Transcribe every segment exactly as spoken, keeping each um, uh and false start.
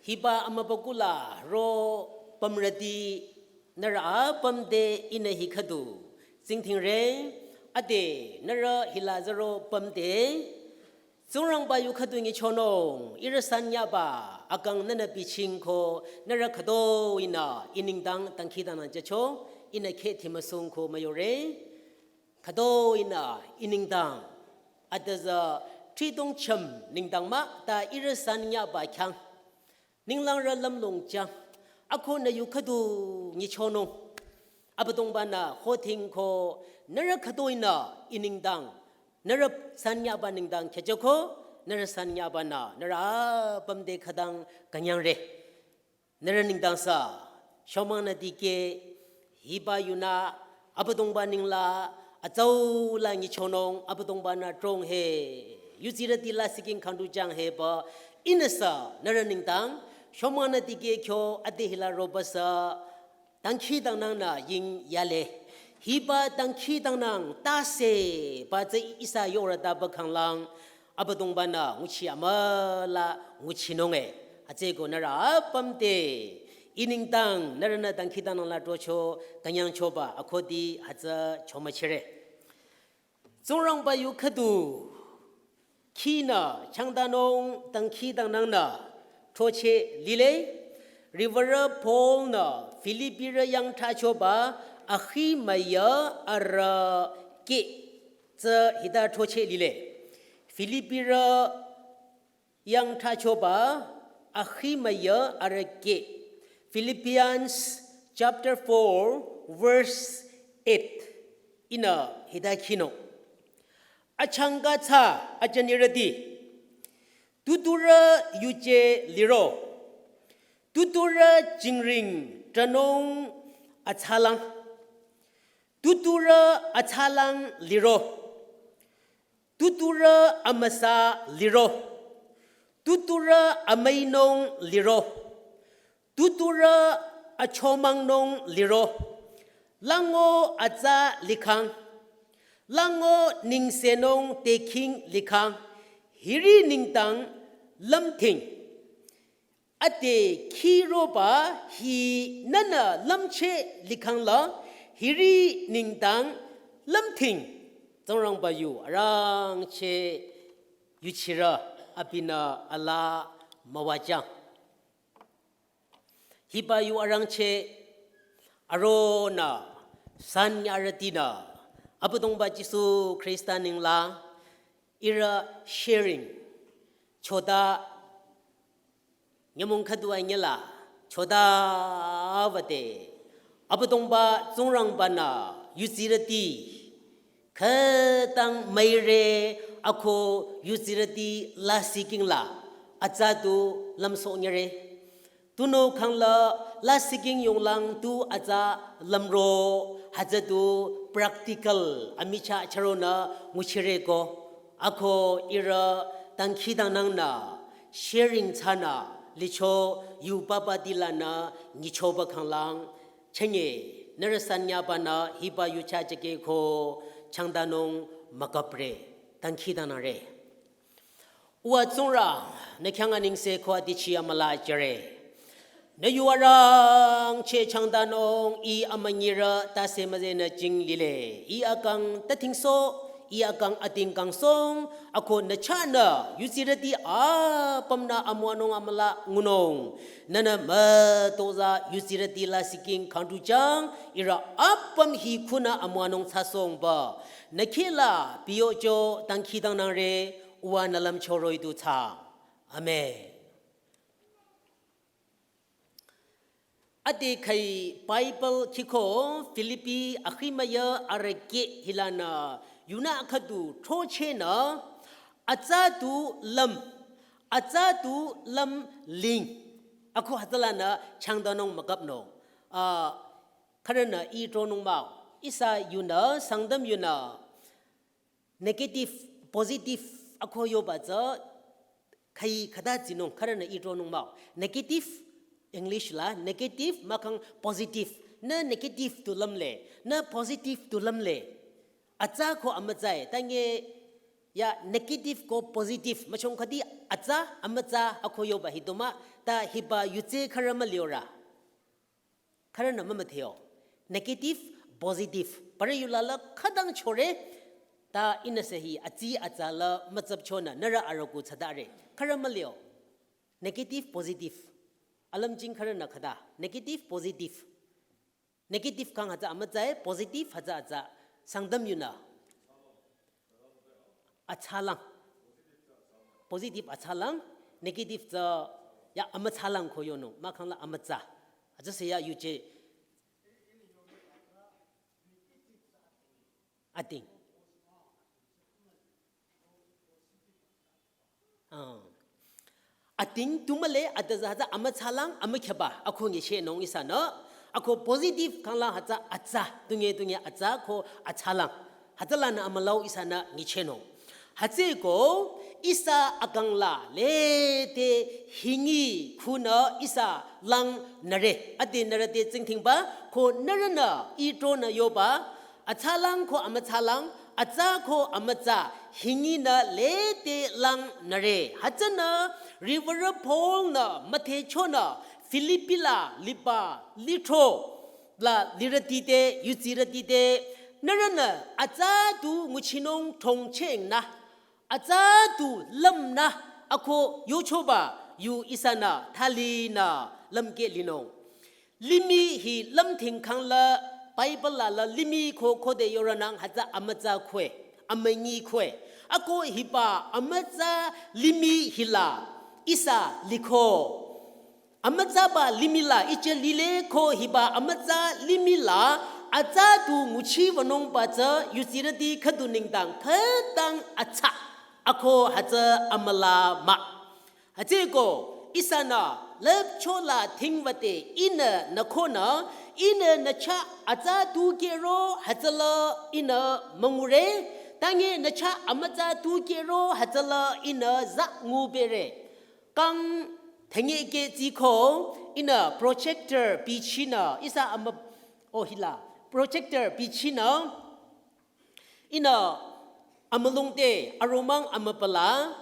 Hiba amübükuh la ro pümrüti nührü apüm te ihnü hi khüdu tsingdhingre, ade nührü hila zaro püm te Tsingrangba yu khüdu nyichonung, ihrü sanyaba akang nühnü biching ko nührü khütoh-inü i nengdang dangkhidangnang jücho, ihnü kheh thimüsung ko müyore. Khütoh-inü i nengdang, adüzü thridong chüm nengdang mah ta ihrü sanyaba khyang ninglangrü lümlong jang, ako nü yu khüdu nyichonung. Abüdongba-nü hothing ko nührü khütoh-inü i nengdang, nührü sanyaba nengdang kheh jüko, nührü sanyaba-nü nührü apüm te khütang künyangre. Nührü nengdang sü, shomang nü dikeh, hiba yunü Abüdongba nengla atsau la nyichonung, Abüdongba-nü trong he, yuzirüti lasih king khangdu jang he pü ihnü sü nührü nengdang shomang nü dikeh kyo ade hila roba sü dangkhidangnang nü ying yale. Hiba dangkhidangnang tase pü tsü ihsa yorü taba khanglang Abüdongba-nü nguchi amüla nguchinung e. Hütsüeko nührü apüm te i nengdang nührünü dangkhidangnang la throcho künyangchoba akhudi hütsü chomüchire. Tsingrangba yu khüdu khinü changdanung dangkhidangnang nü throcheh lile. Riwürü Paul-nü Filipirü yang thrachoba akhi müya arüh keh tsü hita throcheh lile. Filipirü yang thrachoba akhi müya arüh keh. Philippians chapter four, verse eight. Ihnü hita khinung. Achangka tsü ajünirüti, tuturü yuje liro, tuturü jingring tranung atsalang, tuturü atsalang liro, tuturü amüsa liro, tuturü amüinung liro, tuturü achomangnung liro, lango atsa likhang, lango nengsenung tekhing likhang, hiri nengdang lümdhing. Ade khiroba hi nühnü lümcheh likhang la, hiri nengdang lümdhing. Tsingrangba yu arangcheh yuchirü abinü alaa müwajüng. Hiba yu arangcheh aronü sanyarütinü Abüdongba Jisu Khrista nengla ihrü sharing chota nyümong khüdu anyüla chota wüde Abüdongba Tsingrangba-nü yuzirüti khütang müire ako yuzirüti lasih king la atsa tu lümsohnyüre. Tunüo khangla lasih king yonglang tu atsa lümro hütsü tu practical amichah chüronü nguchire ko. Ako ihrü dangkhidangnang nü sharing thsanü licho yu papa dilanü nyichoba khanglang chünye nührü sanyaba-nü hiba yucha jüke ko changdanung mükapre. Dangkhidangnangre. Uwa Tsingrang, nü khyang anengse ko adichi amüla jüre. Nü yu arangcheh changdanung ih amünyirü tase müzenü jing lile. Ih akang tüdhingsoh, ih akang adhing kangsong, ako nü chahnü yuzirüti apümnü amüwanung amüla ngunung. Nühnü mütozah yuzirüti lasih king khangdu jüng, ihrü apüm hi khunü amüwanung thsasongba. Nü khehla biyocho dangkhidangnangre, uwa nü lümcho roh-i du thsa. Amen. Ade khai Bible khiko Philippi akhi müya arüh keh hilanü yunü khüdu throchehnü atsa tu lüm, atsa tu lüm ling. Ako hütsülanü changdanung mükapnung. Ah, khürünü ih tronung mah-o. Ihsa yunü, Sangtam yunü negative, positive ako yoba tsü khai khüta tsinung khürünü ih tronung mah-o. Negative, English la negative mahkhang positive. Nü negative tu lümle, nü positive tu lümle. Atsa ko amütsa-i, tange Ya negative ko positive, müchong khüdi atsa, amütsa, ako yoba hitoma, ta hiba yutse khürü müliora. Khürünü mümüdheo. Negative, positive. Parü yula la khütang chore, ta ihnü sü hi atsi atsa la mütsap chonü, nührü arüku thsadare. Khürü mülio. Negative, positive. Alümjing khürünü khüta. Negative, positive. Negative kang hütsü amütsa e, positive hütsü atsa. Sangtam yunü. Atsalang. Positive atsalang, negative tsü ya amütsalang ko yonung. Mahkhang la amütsa. Hütsü sü ya yuje. Ating. Ah. Ating tu mühle, atsa hütsü amütsalang, amükheba, ako ngichehnung ihsanü. Ako positive kanglang hütsü atsa, tunge tunge atsa ko atsalang. Hütsülanü amülau ihsanü ngichehnung. Hütsüeko ihsa akang la lede hingi khunü ihsa lang nüre. Ade nüre te tsingdhingba ko nührünü itronü yoba. Atsalang ko amütsalang, atsa ko amütsa, hinginü lede lang nüre. Hütsünü Reverend Paul-nü müthehchonü Philippi la liba lithro la lirüti te, yudsirüti te, nührünü atsa tu nguchinung thongchengnü, atsa tu lümnü, ako yochoba yu ihsanü thalinü lümkeh linung. Limih hi lümdhing khang la Bible la la limih ko khode yoronang hütsü amütsa khwe, amünyi khwe. Ako hiba amütsa limih hila ihsa liko. Amütsaba limih la iche lile ko hiba amütsa limih la atsa tu nguchi wünungba tsü yudsirüti khüdu nengdang khütang atsa. Ako hütsü amüla mah. Hütsüeko ihsanü lüpcho la dhingwüde ihnü nü khonü, ihnü nü chah atsa tu kehro hütsüla ihnü müngure, tange nü chah amütsa tu kehro hütsüla ihnü za ngubere. Kang thenge keh tsiko ihnü projector bichinü ihsa amü-, oh hila, projector bichinü ihnü amülungde aromang amüpala,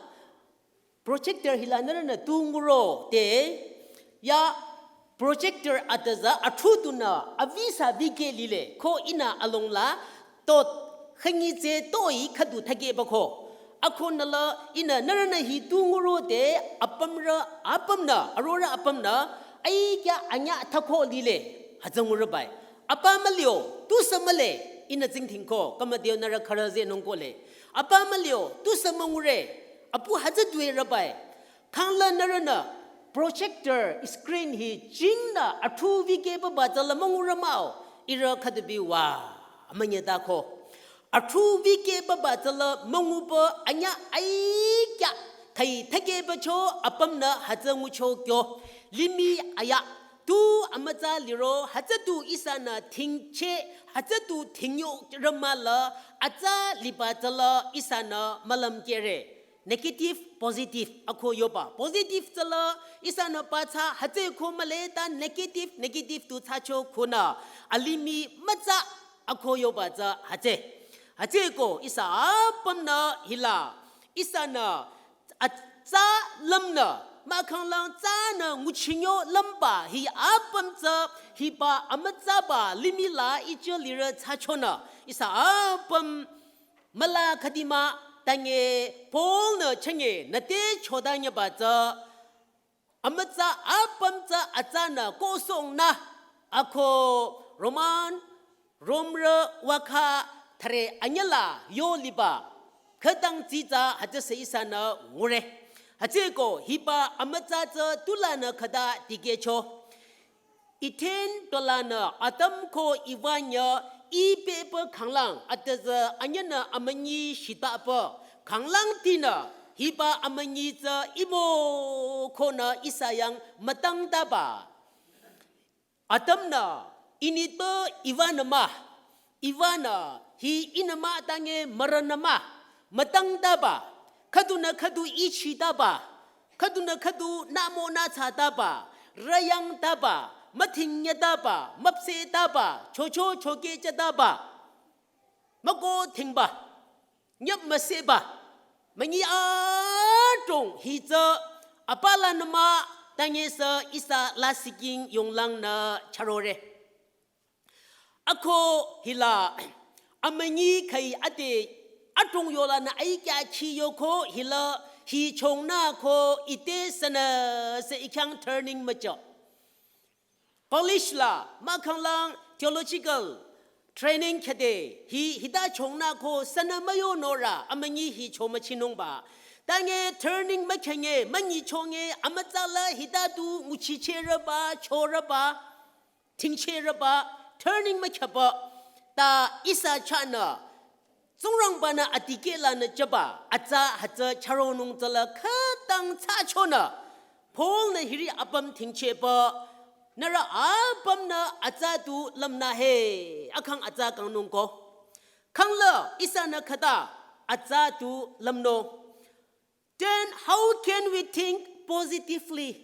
projector hila nührünü tu nguro te, ya projector atsa athu tunü avisa vikeh lile, ko ihnü along la tot khangi tse toi khüdu thakehba ko. Ako nü la ihnü nührünü hi tu nguro te apümrü apümnü, arorü apümnü, aikya anyüh thako lile, hütsü ngurübai. Apa mülio, tusü mühle, ihnü tsingdhingko, kamadeo nührü khürü zehnung kohle. Apa mülio, tusü müngure, apu hütsü due rübai. Khang la nührünü projector screen hi jingnü athu vikehba ba tsü la müngure mah-o, ihrü khüdu bi wa, amünyüta ko. Athu vikehba ba tsü la münguba anyüh aikya, thai thakehba cho apümnü hütsü ngucho kyo. Limih aya, tu amütsa liro, hütsü tu ihsanü dhingcheh, hütsü tu dhingyo rümala, atsa liba tsü la ihsanü mülümkehre. Negative, positive, ako yoba. Positive tsü la ihsanü patsa, hütsüeko mühle ta negative, negative tu thsacho khunü. Alimih mütsa, ako yoba tsü hütsü. Hütsüeko ihsa apümnü hila. Ihsanü atsa lümnü, mahkhang lang tsanü nguchinyo lümba hi apüm tsü hiba amütsaba limih la iche lirü thsachonü. Ihsa apüm müla khüdi mah tange Paul-nü chenge nüte chodanyüba tsü amütsa apüm tsü atsanü kosongnü ako Roman, Romrü wakha thüre anyüla yo liba khütang tsitsa hütsü sü ihsanü ngure. Hütsüeko hiba amütsa tsü tulanü khüta dikehcho. Eden tolanü Adam ko Eva nyü i pehpü khanglang atüzü anyünü amünyi shitapü khanglang tinü hiba amünyi tsü imo konü ihsa yang mütangtaba. Adam-nü initpü Eva-nü mah, Eva-nü hi ihnü mah tange mürünü mah, mütangtaba, khüdunü khüdu ichitaba, khüdunü khüdu nümo nüthsataba, rüyangtaba, müdhingyataba, müpsehtaba, chocho chokehchataba, müko dhingba, nyüp müseba, Münyi adrong hi tsü apala nüma tangesü ihsa lasih king yonglang nü chürore. Ako hila amünyi khüi ade adrong yola nü aikya khi yoko hila hi chongnü ko ite sünü sü ikhyang turning mücho. College la mahkhang lang theological training khede hi hita chongnü ko sünü müyo nora amünyi hi chomüchinungba. Tange turning mükhyange münyi chonge amütsa la hita du nguchichereba choreba tingchereba turning mükhaba ta ihsa chahnü Tsingrangba nü adikehla nü chaba atsa hütsü chüronung tsüla khütang thsachonü Paul nü hiri apüm tingcheba nührü apüm nü atsa tu lümnü he akhang atsa kangnung ko. Khangla ihsanü khüta atsa tu lümnung. Then how can we think positively?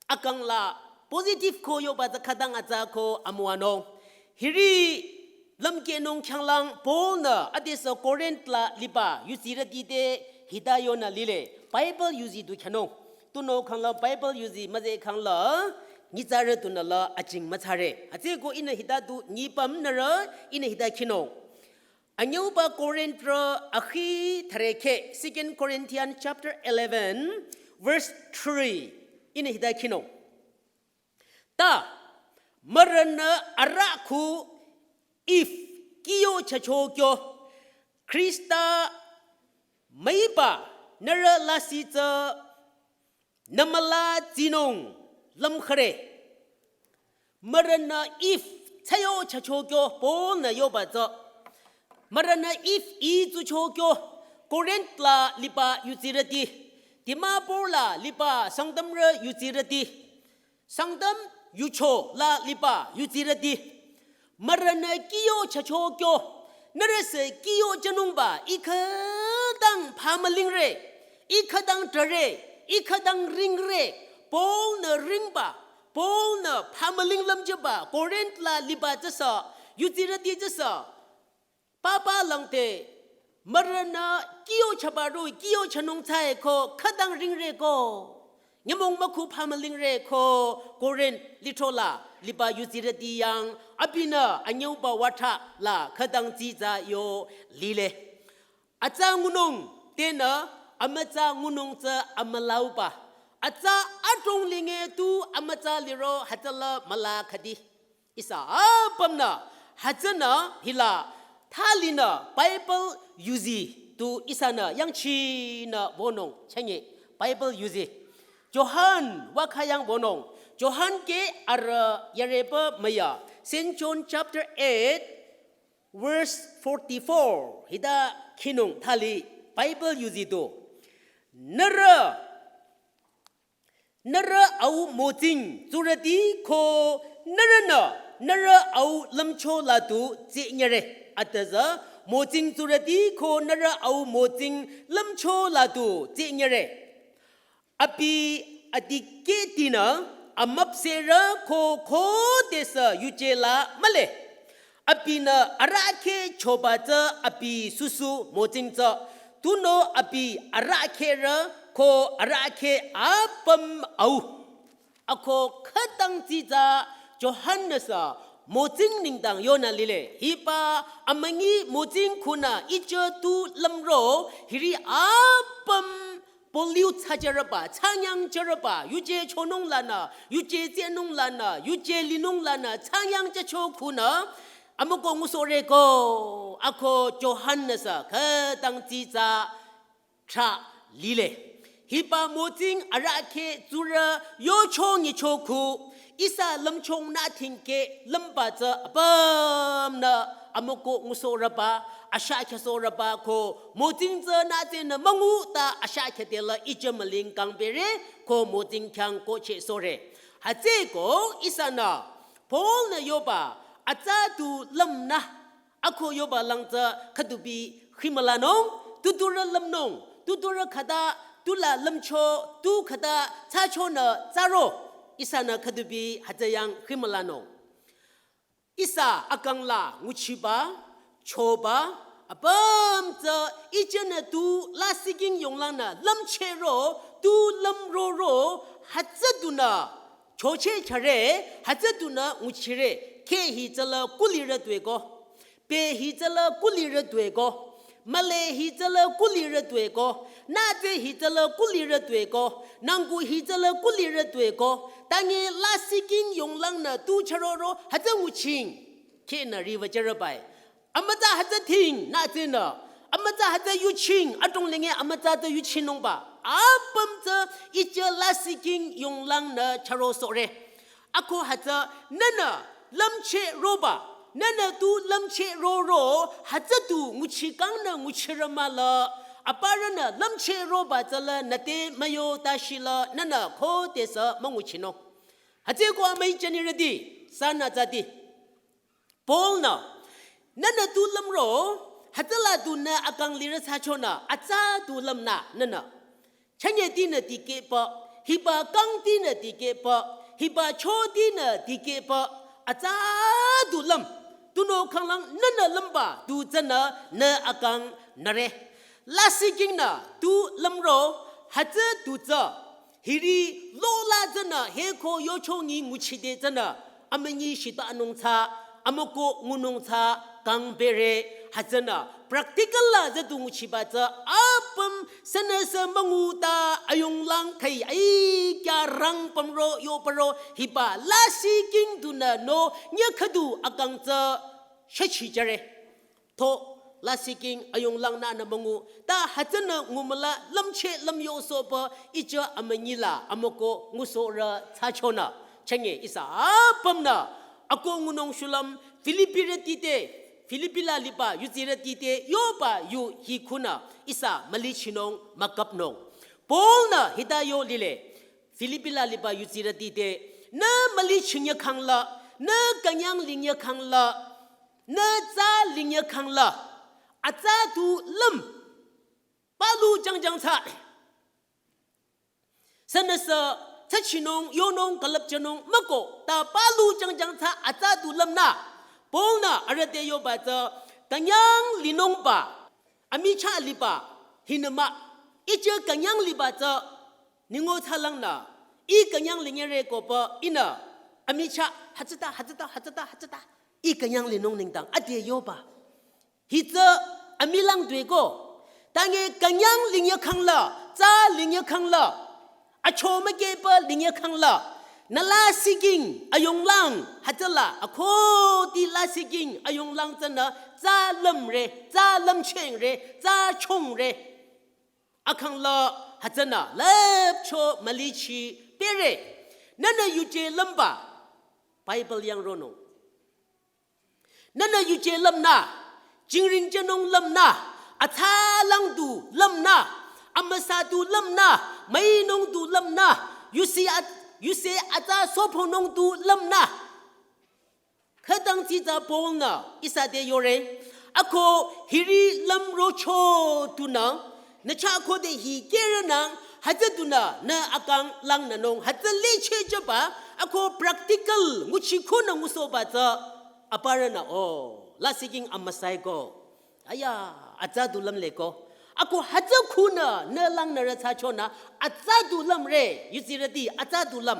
Akang la positive ko yoba tsü khütang atsa ko amüwanung. Hiri lümkehnung khyanglang Paul nü adesü Corinth la liba yuzirüti te hita yonü lile. Bible yuzi du khyanung. Tunüo khangla Bible yuzi müzeh khangla nyitsarü tunü la aching müthsare. Hütsüeko ihnü hita du nyipüm nührü ihnü hita khinung. Anyüuba Corinth rü akhi thürekhe, Second Corinthians chapter eleven, verse three. Ihnü hita khinung. Ta, mürünü arüh khu Eve kihyo chacho kyo, Khrista müiba nührü lasih tsü nü müla tsinung lümkhare. Mürünü Eve thsayo chacho kyo Paul nü yoba tsü. Mürünü Eve i tsucho kyo Corinth la liba yuzirüti. Dimapur la liba Sangtamrü yuzirüti. Sangtam yucho la liba yuzirüti. Mürünü kihyo chacho kyo. Nührüsü kihyo chanungba i khütang phamülingre. I khütang tare. I khütang ringre. Paul nü ringba. Paul nü phamüling lümjeba. Corinth la liba tsüsü. Yuzirüti tsüsü. Papa langte, mürünü kihyo chaba ro, kihyo chanung thsae ko, khütang ringre ko. Nyümong mükhu phamülingre ko, Corinth lithro la, liba yuzirüti yang, abinü anyüuba watha la, khütang tsitsa yo lile. Atsa ngunung, tenü, amütsa ngunung tsü amülauba. Atsa adrong linge tu amütsa liro hütsüla müla khüdi. Ihsa apümnü, hütsünü hila, thalinü Bible yuzi tu ihsanü yangchinü wünung chünye Bible yuzi. Johan wakha yang wünung. Johan ke arüh yareba müya. Saint John chapter eight, verse forty-four. Hita khinung thali Bible yuzi tu. Nührü Nührü au mütsing tsurüti ko nührünü nührü au lümcho la tu tsenyere. Atüza mütsing tsurüti ko nührü au mütsing lümcho la tu tsenyere. Abi adikehtinü amüpsehrü ko khodesü yuje la mühle. Abinü arahkheh choba tsü abi süsü mütsing tsü, tunüo abi arahkhehrü ko arahkheh apüm au. Ako khütang tsitsa Johanesü mütsing nengdang yonü lile. Hiba amünyi mütsing khunü ijü tu lümro hiri apüm pollute thsajürüba, thsangyangjürüba, yuje chonung lanü, yuje tsehnung lanü, yuje linung lanü, thsangyangjacho khunü, amüko ngusohre ko, ako Johanesü khütang tsitsa trah lile. Hiba mütsing arahkheh tsurü yocho nyicho khu, ihsa lümchongnü thingkeh lümba tsü apümnü amüko ngusohrüba, ashah khyasohrüba ko mütsing tsünü tsünü müngu ta ashah khyade la ijü müling kangpehre ko mütsing khyang kohchehsohre. Hütsüeko ihsanü Paul-nü yoba atsa tu lümnü ako yoba lang tsü khüdubi khimülanung, tuturü lümnung, tuturü khüta tula lümcho, tu khüta thsachonü tsaro, ihsanü khüdubi hütsü yang khimülanung. Ihsa akang la nguchiba, choba, Apüm tsü ijenü tu lasihking yonglangnü lümchehro, tu lümroro, hütsü dunü chocheh chare, hütsü dunü nguchire, ke hi tsüla kulirü tueko, pe hi tsüla kulirü tueko, mühle hi tsüla kulirü tueko, nütse hi tsüla kulirü tueko, nangku hi tsüla kulirü tueko, tange lasihking yonglangnü tu chüroro, hütsü nguching. Ke nü riwü jürübai. Amütsa hütsü ting, nütsenü. Amütsa hütsü yuching, adrong lenge amütsa tsü yuchinungba. Apüm tsü ije lasihking yonglangnü chürosohre. Ako hütsü nünü lümchehroba, nünü tu lümchehroro, hütsü tu nguchikangnü nguchirü mühle. Aparünü lümchehroba tsüla nüte müyo tashila nünü khodesü münguchinung. Hütsüeko amüi jünirüti, sanü tsüti. Paul-nü, nünü tu lümro, hütsüla dunü akang lirü thsachonü, atsa tu lümnü, nünü. Chünyetinü dikehpü, hiba kangtinü dikehpü, hiba chotinü dikehpü, atsa tu lüm. Tunüo khanglang nünü lümba tu tsünü nü akang nüre. Lasihkingnü tu lümro, hütsü tu tsü. Hiri lola tsünü heko yochongi nguchide tsünü, amünyi shita anung tsü, amüko ngunung tsü, kang bere, hütsünü, practical la tsü tu nguchiba tsü, apüm sünüsü münguta ayonglang khüi aikya rang pümro yopüro, hiba lasihking dunü nü, nyüh khüdu akang tsü, shüchi jüre. To, lasihking ayonglang nünü müngu, ta hütsünü ngumüla lümcheh lümyosohpü ije amünyila amüko ngusohrü thsachonü. Chünye ihsa apümnü, ako ngunung shulüm Filipirüti te, Filipi la liba yudsirüti te, yoba yu hi khunü, ihsa mülichinung mükapnung. Paul-nü hita yo lile, Filipi la liba yudsirüti te, nü mülichinyü khangla, nü künyang linyü khangla, nü tsa linyü khangla, atsa tu lüm, palu jangjang tsü. Sünüsü, tsü chinung, yonung, külüpjünung, müko, ta palu jangjang tsü atsa tu lümnü. Paul-nü arüh te yoba tsü, künyang linungba, amichah liba, hinü mah, ije künyang liba tsü, ningo thsalangnü, ih künyang linyüre koba, ihnü, amichah, hütsüta, hütsüta, hütsüta, hütsüta, ih künyang linung nengdang, ade yoba. Hitsü amilang tueko. Tange künyang linyü khangla, tsa linyü khangla, acho mükehpü linyü khangla, nü lasihking ayonglang, hütsüla, akhoti lasihking ayonglang tsünü, tsa lümre, tsa lümchengre, tsa chongre. Akhangla, hütsünü, lüpcho mülichi, pere, nünü yuje lümba, Bible yang ronung. Nünü yuje lümnü, jingring jünung lümnü, atsalang tu lümnü, amüsa tu lümnü, müinung tu lümnü, yusi at-, yusi atsa soponung tu lümnü. Khütang tsitsa Paul-nü, ihsa te yore, ako hiri lümrocho tunü, nü chah khode hi kerünang, hütsü tunü, nü akang langnünung, hütsü licheh jüba, ako practical, nguchi khunü ngusohba tsü, aparünü, o, lasihking amüsaiko. Aya, atsa tu lümleko. Ako hütsü khunü, nü langnürü thsachonü, atsa tu lümre, yudsirüti, atsa tu lüm.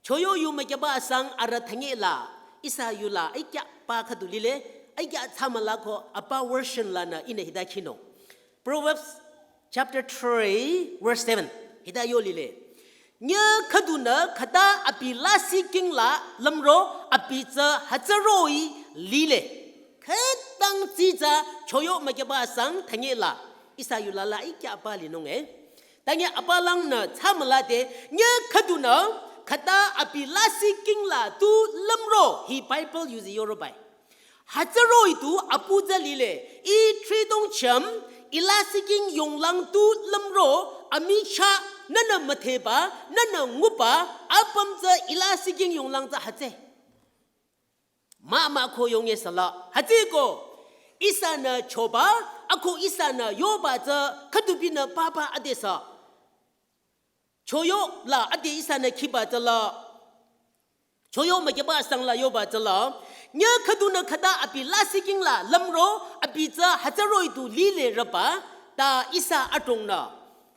Choyo yu mükyaba asang arüh thangela, ihsa yula, aikya pa khüdu lile, aikya thsamüla ko apa version lanü ihnü hita khinung. Proverbs chapter three, verse seven, hita yo lile. Nyüh khüdunü khüta abi lasihking la lümro abi tsü hütsüroh-i lile. Khütang tsitsa choyo mükyaba asang thangela, ihsa yula la aikya pa linung e. Tange apalangnü thsamüla te, nyüh khüdunü, khüta abi lasihking la tu lümro hi Bible yuzi yorobai. Hütsüroh-i tu apu tsü lile, ih thridong cham, ih lasihking yonglang tu lümro, amichah, nünü mütheba, nünü nguba, apüm tsü ih lasihking yonglang tsü hütsü. Mah mah ko yonge sala. Hütsüko, ihsanü choba, ako ihsanü yoba tsü, khüdubinü papa adesü. Choyo la ade ihsanü khiba tsüla. Choyo mükyaba asang la yoba tsüla. Nyü khüdunü khüta abi lasih king la lümro, abi tsü hütsüroh-i tu lile rüba, ta ihsa adrongnü.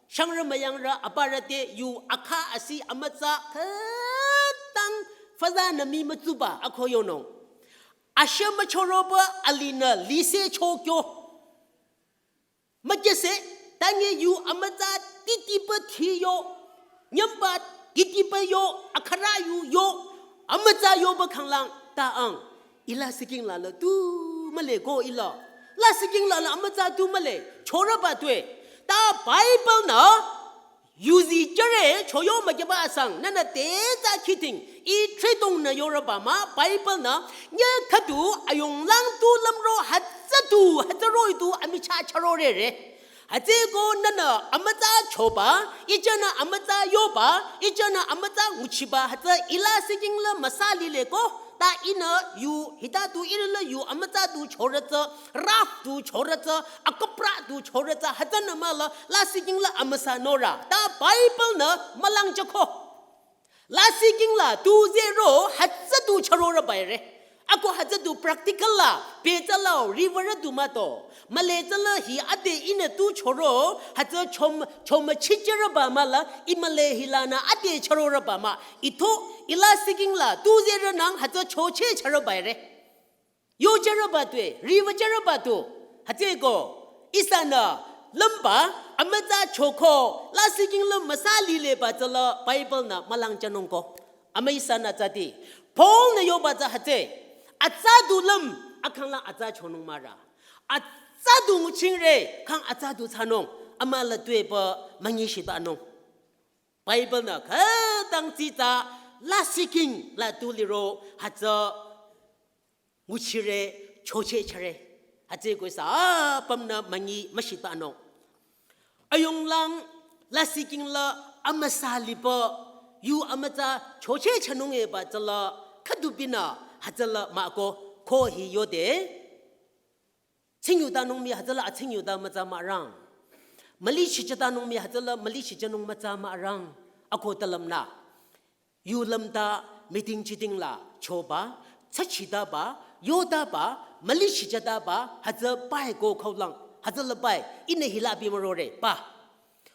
Shangrü müyangrü aparü te yu akha asi amütsa khütang füzanü mii mütsuba ako yonung. Ashü müchoroba alinü lise chokyo. Mükyüse, tanye yu amütsa titiba thiyo, nyümba titiba yo, akhara yu yo, amütsa yoba khanglang ta ang. Ila siking la la tu mühle ko ila. Lasih king la la amütsa tu mühle, chorüba tue. Ta Bible nü, yuzi jüre, choyo mükyüba asang, nünü te tsü khiting, i thridong nü yorüba mah, Bible nü, nyü khüdu, ayonglang tu lümro, hütsü tu, hütsüroh-i tu, amichah chürore re. Hütsüeko nünü amütsa choba, ijünü amütsa yoba, ijünü amütsa nguchiba, hütsü ila siking la müsa lile ko, ta ihnü yu, hita tu ihrü la yu amütsa tu chorütsü, raf tu chorütsü, akapra tu chorütsü, hütsünü mah la, lasih king la amüsa nora. Ta Bible nü mülang jüko. Lasih king la tu zero hütsü tu chürorüba re. Ako hütsü tu practical la, pehtsü lao, riwürü tu mah to. Mühle tsü la hi ade ihnü tu choro, hütsü chom, chom chichürüba mah la, i mühle hilanü ade chürorüba mah. Itho, ila siking la, tu zero nang hütsü choche chürüba re. Yo jürüba tue, riwü jürüba tu. Hütsüeko, ihsanü, lümba, amütsa choko, lasih king la müsa lileba tsü la Bible nü mülang jünung ko. Ama ihsanü tsüti. Paul nü yoba tsü hütsü. Atsa du lüm, akhanglang atsa chonung mah ra. Atsa du nguchingre, khang atsa du thsanung, ama la tuepü münyi shitanung. Bible nü khütang tsitsa, lasih king la tu liro, hütsü nguchire, choche chüre. Hütsüeko ihsa apümnü münyi müshitanung. Ayonglang lasih king la amüsa lipü, yu amütsa choche chünung eba tsü la, khüdu binü hütsü la mah ko, ko hi yode. Tsingyu tanung mii hütsü la atsingyu ta mütsa mah rang. Müli shichütanung mii hütsü la müli shichünung mütsa mah rang. Ako ta lümnü. Yu lümta meeting chiting la choba, tsachitaba, yotaba, müli shichütaba, hütsü bai ko khaulang, hütsü la bai, ihnü hila bi mürore, ba.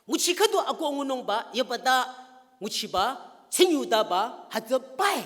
Nguchi khüdu ako ngunungba, yabata nguchiba, tsingyu taba, hütsü bai.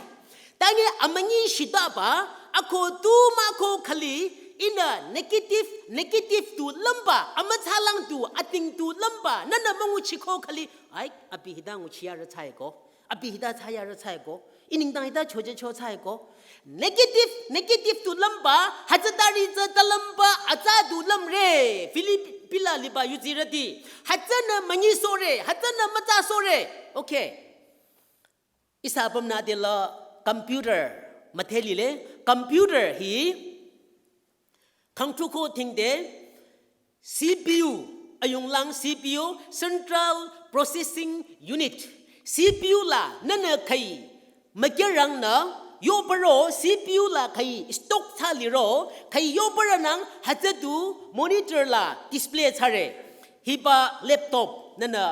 Tanye amünyi shitaba, ako tu mah ko khali, ihnü negative, negative tu lümba, amütsalang tu, ating tu lümba, nünü münguchi ko khali, ai, abi hita nguchi yarü tsai ko. Abi hita tsü yarü tsai ko. I nengdang hita choche cho tsai ko. Negative, negative tu lümba, hütsü tari tsü ta lümba, atsa du lümre. Philippi la liba yuzirüti. Hütsünü münyi sore, hütsünü mütsa sore. Okay. Ihsa apümnü adela computer müdhe lile. Computer hi khangtruko thingde C P U, ayonglang C P U, Central Processing Unit. C P U la nünü khüi mükyürangnü, yobaro C P U la khüi stock thsa liro, khüi yobaronang hütsü du monitor la display thsare. Hiba laptop nünü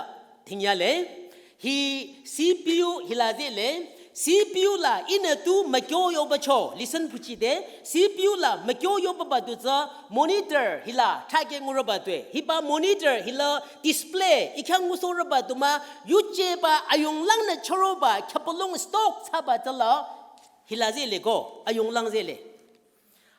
thingyale. Hi C P U hila zele, C P U la ihnü tu mükyo yobacho, listen phuchide, C P U la mükyo yobaba du tsü monitor hila thake ngurüba tue. Hiba monitor hila display, ikhyang ngusorüba du mah, yujeba ayonglangnü chüroba, khyapalong stock thsaba tsü la, hila zele ko, ayonglang zele.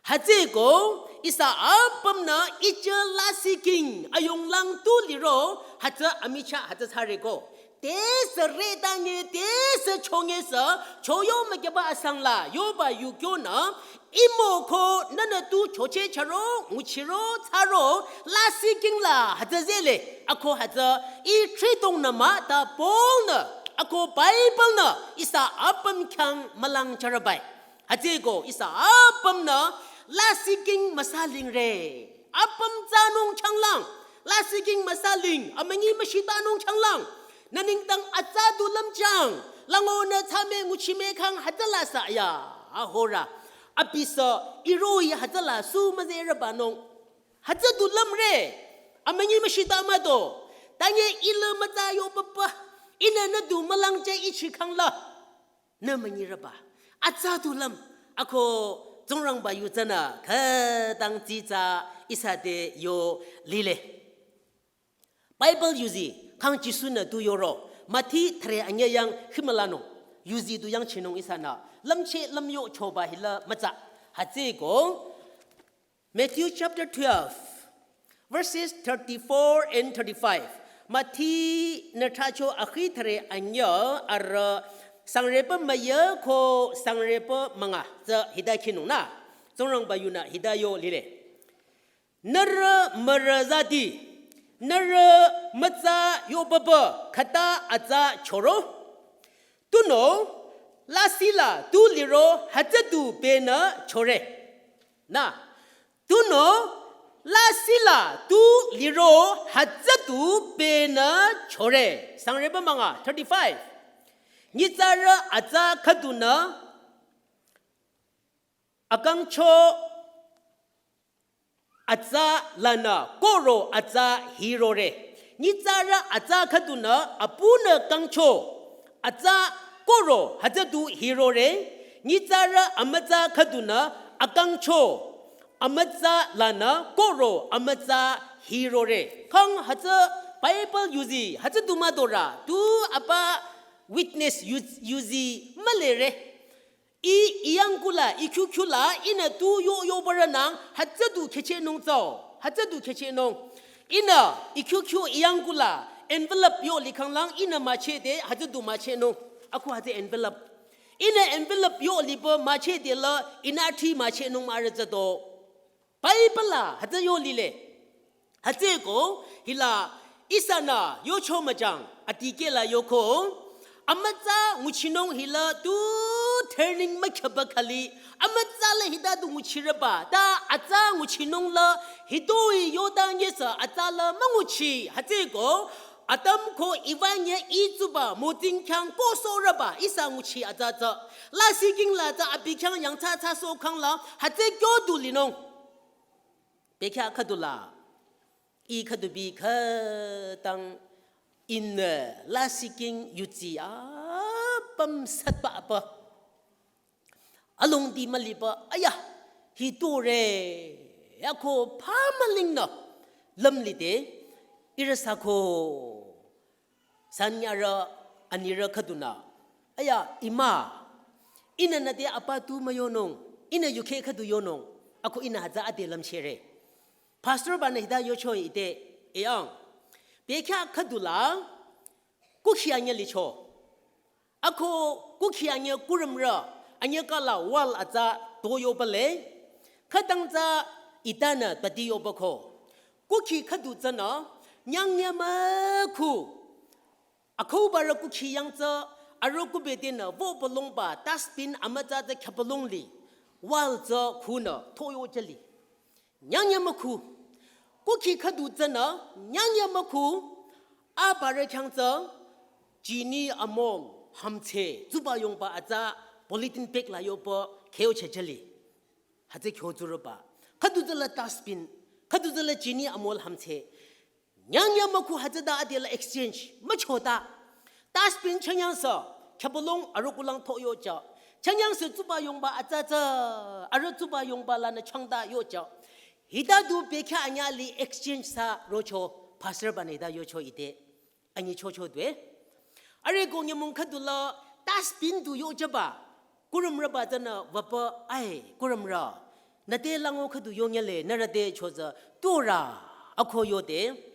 Hütsüeko, ihsa apümnü ichü lasih king ayonglang tu liro, hütsü amichah hütsü thsare ko. Te süre tanye, te sü chonge sü, choyo mükyüba asang la, yoba yukyonü, imo ko nünü tu choche chüro, nguchiro, thsaro, lasih king la, hütsü zele, ako hütsü, i thridong nü mah ta Paul nü, ako Bible nü, ihsa apüm khyang mülang jürübai. Hütsüeko ihsa apümnü lasih king müsa lingre. Apüm tsanung changlang. Lasih king müsa ling. Amünyi müshitanung changlang. Nü nengdang atsa du lümchang. Lango nü tsame nguchime khang hütsüla sa ya. Ahora. Abi sü iroh-i hütsüla su müzerübanung. Hütsü du lümre. Amünyi müshita mah do. Tanye ila mütsa yobaba. Ihnü nü du mülang je ichi khang la. Nü münyirüba. Atsa du lüm. Ako Tsingrangba yu tsünü khütang tsitsa ihsa te yo lile. Bible yuzi khang Jisu-nü tu yoro. Mathi thüre anyü yang himülanung. Yuzi tu yangchinung ihsanü. Lümcheh lümyo choba hila mütsa. Hütsüko Matthew chapter twelve, verses thirty-four and thirty-five. Mathi nü thracho akhi thüre anyü arüh sangrepü müyü ko sangrepü münga tsü hita khinung nü. Tsingrangba yunü hita yo lile. Nührü mürüzati, nührü mütsa yobaba khüta atsa choro. Tunüo lasih la tu liro hütsü du benü chore. Nü, tunüo lasih la tu liro hütsü du benü chore. Sangrepü münga, thirty-five. Nyitsarü atsa khüdunü akangcho atsa lanü koro atsa hirore. Nyitsarü atsa khüdunü apunü kangcho atsa koro hütsü du hirore. Nyitsarü amütsa khüdunü akangcho amütsa lanü koro amütsa hirore. Khang hütsü Bible yuzi hütsü du müdorü tu apa witness yuz- yuzi mülere. I, i yangkula, i kyukyu la, ihnü tu yo, yobarünang, hütsü du khechehnung tsao, hütsü du khechehnung. Ihnü, i kyukyu i yangkula, envelope yo likhanglang, ihnü müchehde, hütsü du müchehnung. Ako hütsü envelope. Ihnü envelope yo liba müchehde la, ihnü thi müchehnung mürüzado. Bible la, hütsü yo lile. Hütsüko, hila, ihsanü, yocho müjang, atikeh la yoko, amütsa nguchinung hila tu turning mükhaba khali, amütsa la hita du nguchireba, ta atsa nguchinung la, hitoi yota nyesa atsa la münguchi, hütsüko, Adam ko Eva nye itsuba, moting khyang ko soreba, ihsa nguchi atsa tsa, lasih king la tsa abi khyang yangthsa thsa so khang la, hütsü kyo du linung. Bekhyah khüdula, i khüdubi khütang ihnü lasih king yudsi apüm satba apa. Alongdi müliba, aya, hitore, yako pamalingnü, lümlide, ihrü sako. Sanyarü, anirü khüdunü. Aya, ima. Ihnü nüte apa tu müyonung. Ihnü yukheh khüdu yonung. Ako ihnü hütsü ade lümchere. Pastor banü hita yocho ite, eyang. Bekhyah khüdula, kukhi anyü licho. Ako kukhi anyü kurümrü, anyü kala wall atsa to yobale. Khütang tsa itanü tati yobako. Kukhi khüdu tsünü, nyangnyü mükhu. Akhubarü kukhi yangtsü, arüh kubedenü, vo balongba, dustbin amütsa tsü khyapalong li, wall tsü khunü, toyo jali. Nyangnyü mükhu, kukhi khüdu tsünü, nyangnyü mükhu, abarü khyang tsü, chini among, hamtse, tsuba yongba atsa, polythene bag la yoba, kheo che jali. Hütsü khyo tsurüba. Khüdu tsüla dustbin, khüdu tsüla chini amol hamtse. Nyangnyü mükhu hütsüta adela exchange, müchota. Dustbin chanyangsa, khyapalong arüh kulang to yocha. Chanyangsa tsuba yongba atsa tsa, arüh tsuba yongba lanü changta yocha. Hita du bekhyah anyü li exchange sa rocho, pastor banü hita yocho ite. Anyi chocho due. Arüh ko nyümong khüdula dustbin du yochaba. Kurümrüba tsünü wüpü ai kurümrü. Nüte lango khüdu yonyale nürüte chotsü tura ako yode.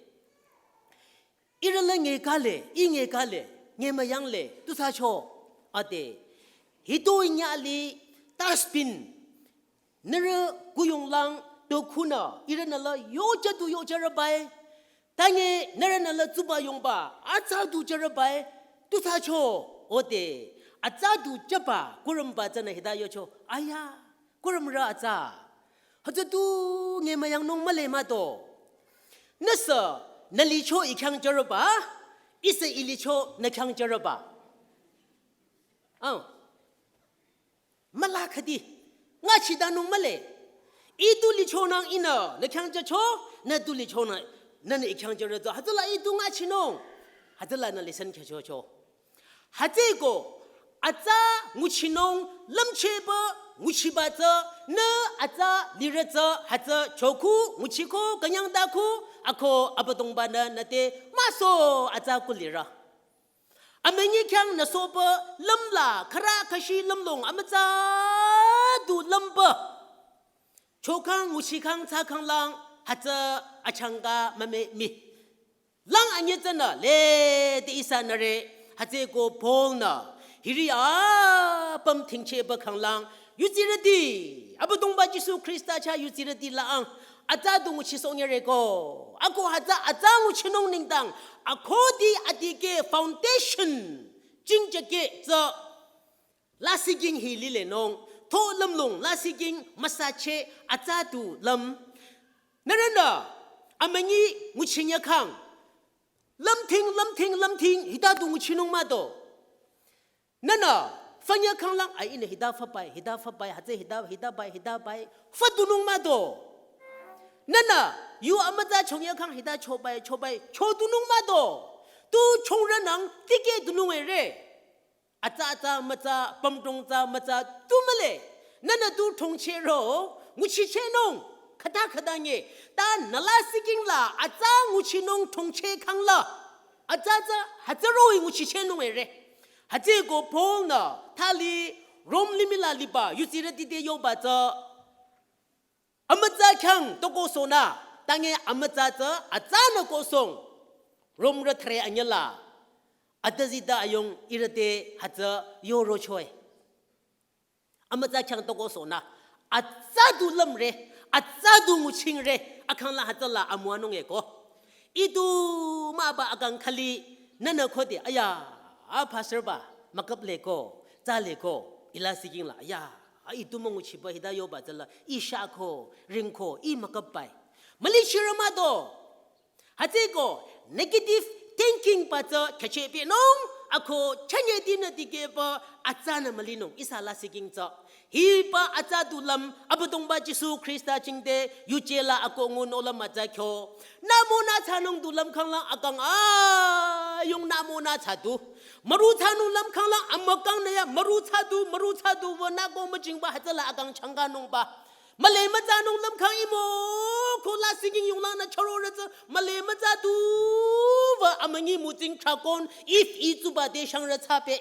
Ihrü la nge kale, i nge kale, nge müyangle, tu sa cho. Ade. Hitoi nyü li dustbin. Nührü kuyonglang to khunü, ihrünü la yocha du yocha rübai. Tange nührünü la tsuba yongba, atsa du cha rübai, tu sa cho, ode, atsa du chaba, kurümba tsünü hita yocho, aya, kurümrü atsa. Hütsü tu nge müyangnung müle müto. Nüsü, nü licho i khyang cha rüba, ihsü i licho nü khyang cha rüba. Ah. Müla khüdi, nga chidanung müle. I tu lichonang ihnü, nü khyang chacho, nü tu lichonang, nünü i khyang charüto. Hütsüla i tu nga chinung. Hütsüla nü listen khyüchocho. Hütsüko, Atsa nguchinung lümchehba nguchiba tsü nü atsa lirü tsü hütsü chokhu nguchiko künyangdakhu ako Abüdongba-nü nüte müso atsa kulirü. Amünyi khyang nüsoba lümla khürü khüshi lümlong amütsa du lümba. Chokhang nguchikhang tsükhanglang hütsü achangka mümemi. Lang anyütsünü lede ihsanüre hütsüeko Paul-nü hiri apüm thingchehba khanglang yudsirüti Abüdongba Jisu Khrista chah yudsirüti la ang atsa du nguchisohnyüreko. Ako hütsü atsa nguchinung nengdang akodi adikeh foundation jingjakeh tsü lasihking hi lilenung, tho lümlong lasihking müsacheh atsa du lüm. Nührünü amünyi nguchinyükhang lümthing, lümthing, lümthing hita du nguchinung mado. Nühnü fünyükhanglang ai ihnü hita fübai, hita fübai, hütsü hita, hita bai, hita bai füdunung mado. Nühnü yu amütsa chonyükhang hita chobai, chobai chodunung mado. Tu chongrünang tikeh dunung ere. Atsa atsa mütsa, pümdong tsü mütsa, tu mühle. Nühnü tu thongchehro, nguchichehnung, khüta khüta nye. Ta nü lasihking la atsa nguchinung thongchehkhangla atsa atsa hütsüroh-i nguchichehnung ere. Hütsüeko Paul-nü thali Rom limih la liba yudsirüti te yoba tsü amütsa khyang tokosohnü, tange amütsa tsü atsanü kosong. Romrü thüre anyüla atüzita ayung ihrü te hütsü yorocho-e. Amütsa khyang tokosohnü atsa du lümre, atsa du nguchingre, akhangla hütsüla amüwanung eko. Ih tu müba akang khali nühnü khode aya, a pastor ba müküpleko, tsüleko, ih lasihking la aya, a ih tu münguchiba hita yoba tsüla ih shako, ringko, ih müküpbai. Mülichirü mado. Hütsüeko negative thinking ba tsü khyachehpehnung, ako chünye dinü dikehba atsanü mülinung ihsa lasihking tsü. Hiba atsa du lüm Abüdongba Jisu Khrista jingte yuje la ako ngunung lüm atsa kyo. Nümonü thsanung du lümkhanglang akang ayung nümonü thsadu. Müru thsanung lümkhanglang amükangnü ya müru thsadu, müru thsadu wünü ko müjingba hütsüla akang changkanungba. Mühle mütsanung lümkhang imo ko lasihking yunglangnü chürorü tsü mühle mütsadu wü amünyi mütsing thrakon if itsuba te shangrü thsapeh.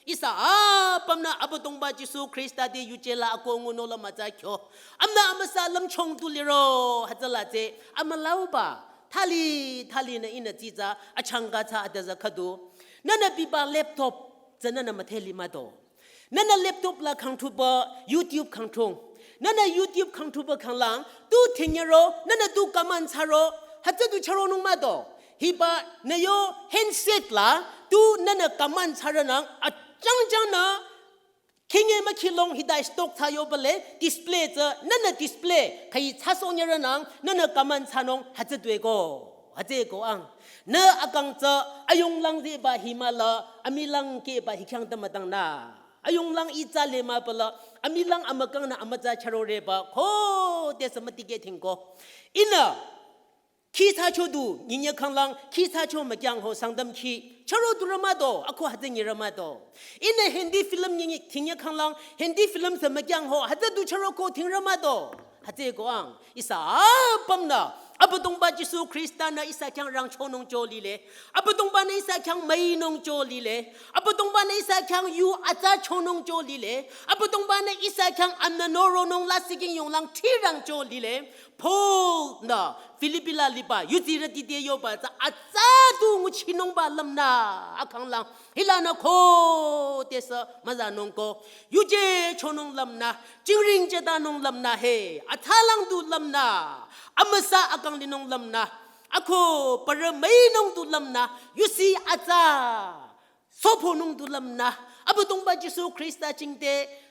Ihsa apümnü Abüdongba Jisu Khrista te yuje la ako ngunung lüm atsa kyo. Amünü amüsa lümchung tu liro hütsüla tsü amülauba. Thali, thalinü ihnü tsitsa achangka tsü atüza khüdu. Nühnü biba laptop tsü nühnü müdheli mado. Nühnü laptop la khangthuba YouTube khangthung. Nühnü YouTube khangthuba khanglang tu thingyaro, nühnü tu kaman thsaro, hütsü du chüronung mado. Hiba nü yo handset la tu nühnü kaman thsarünang achangchangnü khinge mükhilong hita stock thsa yobale display tsü nühnü display khayi thsasohnyürünang nühnü kaman thsanung hütsü dueko. Hütsüeko ang. Nü akang tsü ayunglang zehba hi müla, amilang kehba hi khyang tümütangnü. Ayunglang ih tsü le mübala, amilang amükangnü amütsa chüroreba, khodesü mütikeh thingko. Ihnü, khi thsacho du, nyinyü khanglang, khi thsacho mükyang ho Sangtam khi, chüro durü mado, ako hütsü nyirü mado. Ihnü Hindi film nyinyi, thingyü khanglang, Hindi film sü mükyang ho, hütsü du chüroko thingrü mado. Hütsüeko ang, ihsa apümnü, Abüdongba Jisu Khrista-nü ihsa khyang rangchonung cho lile. Abüdongba-nü ihsa khyang müinung cho lile. Abüdongba-nü ihsa khyang yu atsa chonung cho lile. Abüdongba-nü ihsa khyang amnü noronung lasihking yunglang thirang cho lile. Paul-nü Philippi la liba, yudsirüti te yoba tsü atsa du nguchinungba lümnü akhanglang. Hilanü khodesü müzanungko, yuje chonung lümnü, jingring jetanung lümnü he, atsalang du lümnü, amüsa akang linung lümnü, ako parü müinung du lümnü, yusi atsa, soponung du lümnü, Abüdongba Jisu Khrista jingte,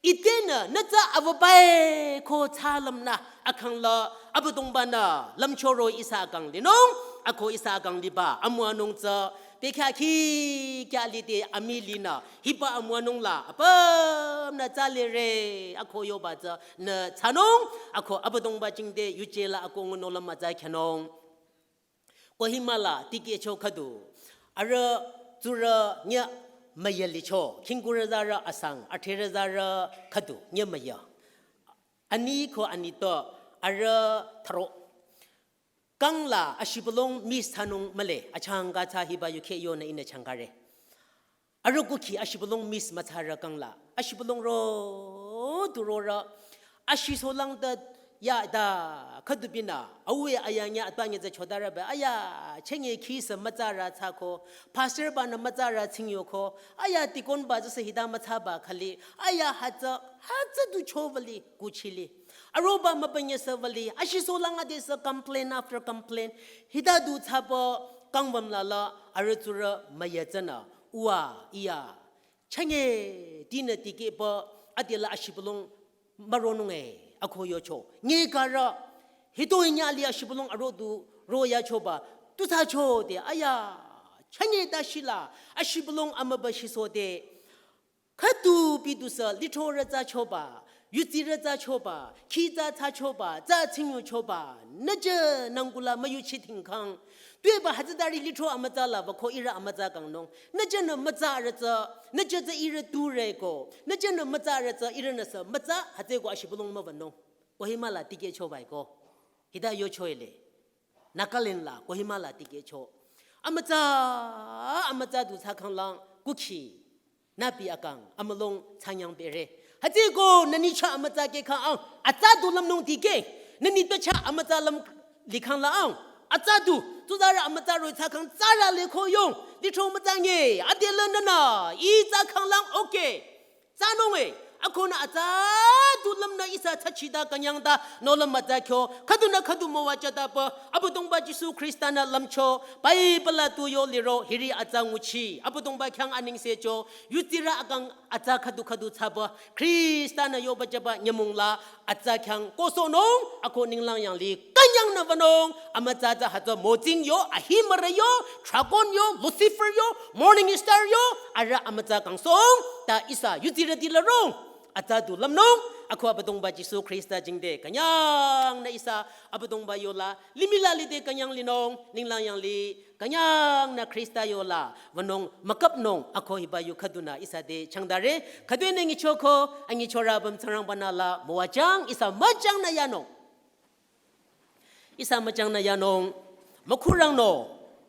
itenü nü tsü avübai ko thsa lümnü akhangla Abüdongba-nü lümchoro ihsa akang linung, ako ihsa akang liba amüwanung tsü, bekhyah khi kya lide amülinü, hiba amüwanung la apümnü tsü lere, ako yoba tsü nü thsanung, ako Abüdongba jingte yuje la ako ngunung lüm atsa khyanung. Kohima la tikehcho khüdu. Arüh tsurü nyü müyü licho, khingkurü zarü asang, atherü zarü khüdu, nye müyü. Ani ko ani to, arüh tharo. Kangla ashibülung miss thsanung mühle, achangka thsa hiba yukheh yonü ihnü changkare. Arüh kukhi ashibülung miss müthsarü kangla. Ashibülung ro, tu rorü. Ashisolang ta ya da khüdu binü. Awe aya nya atwa nya za chodarü ba. Aya, chenge khi sü müthsarü thsako. Pastor banü müthsarü tsingyoko. Aya deacon ba za sü hita müthsaba khali. Aya hütsü, hütsü du chovali, kuchili. Aroba mübünye sü vali. Ashisolang ade sü complain after complain. Hita du thsaba kangwam lala, arüh tsurü müyü tsünü. Uwa, iya. Chenge, dinü tikehba, adela ashibülung müronung e, ako yocho. Nye karü, hitoi nyali ashibülung arodu, ro yachoba, tu thsacho de, aya. Chenge ta shila, ashibülung amüba shiso de. Khüdu bidu sü, lithro rü thsachoba, yutsi rü thsachoba, khi thsa thsachoba, thsa tsingyu choba, nüjü nangkula müyuchi tingkang. Tueba hütsütari lithro amüthsa la ba ko ihrü amüthsa kangnung. Nüjünü müthsa rü thsa, nüjü tsü ihrü tu rü ko. Nüjünü müthsa rü thsa ihrünü sü müthsa hütsü ko ashibülung müwünung. Kohima la tikeh choba ko. Hita yocho ile. Nagaland la, Kohima la tikeh cho. Amüthsa, amüthsa du thsakhanglang, kukhi. Nübi akang, amülung thsanyang bere. Hütsüko nüni chah amüthsa kehkhang ang, atsa du lümnung tikeh. Nüni ta chah amüthsa lüm likhang la ang. Atsa du, tsuzarü amüthsa roh-i thsakhang tsarü le ko yong. Lithro müthsa nye, adela nünü, ih thsakhanglang okay. Thsanung e, akonü atsa du lümnü ihsa thsachita künyang ta, nohlüm müthsa kyo, khüdunü khüdu müwajütaba, Abüdongba Jisu Khrista-nü lümcho, Bible la tu yo liro, hiri atsa nguchi, Abüdongba khyang anengse cho, yutsirü akang atsa khüdu khüdu thsaba, Khrista-nü yoba jüba nyümong la, atsa khyang kosohnung, ako ninglang yanglih, künyangnü wünung, amüthsa tsü hütsü mütsing yo, ahimürü yo, dragon yo, Lucifer yo, morning star yo, arüh amüthsa kangsohng, ta ihsa yutsirüti la rong, atsa du lümnung, ako Abüdongba Jisu Khrista jingte, künyangnü ihsa Abüdongba yola, limih la lide künyang linung, ninglang yanglih, künyangnü Khrista yola, wünung müküpnung, ako hiba yu khüdunü ihsa te changdare, khüdunü ngichoko, angichorü büm Tsingrangba-nü la, müwajüng, ihsa müjangnü yanung. Ihsa müjangnü yanung, mükhurang no,